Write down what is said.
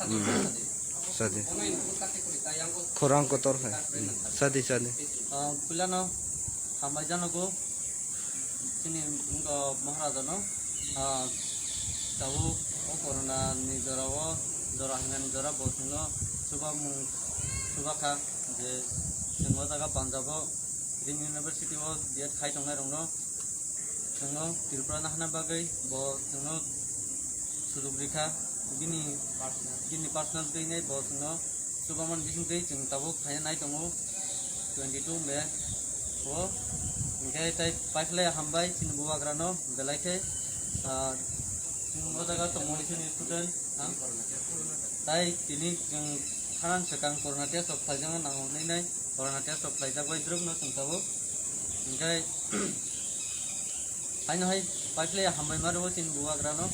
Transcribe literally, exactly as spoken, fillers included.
Sadi. Khorang kotor hai. Sadi, sadi. Ah, puilano hambai janogo chini, ah, Maharajano, ah, tabuk o corona ni jora o, jora hinani jora bo chwngno chubamung chubakha je chwng o jaga Punjab o Rim University o B Ed khai tongnai rokno chwngno Tripura nahana bagwi bo chwngno sujuk rikha, bini, bini personal twi nai bo chwngno chubaman bisingtwi chwng tabuk khaina nai tongo twenty two May o. Hinkhe tai paiphlai hambai chini bubagrano belai khe, ah, chwng o jaga tongmani chini student, ah, tai tini chwng khanan swkang corona test rok khlaijakna nango hinwi nai corona test rok khlaijak bai drupno chwng tabuk. Hinkhe haino hai paiphlai hambai ma rwo chini bubagrano.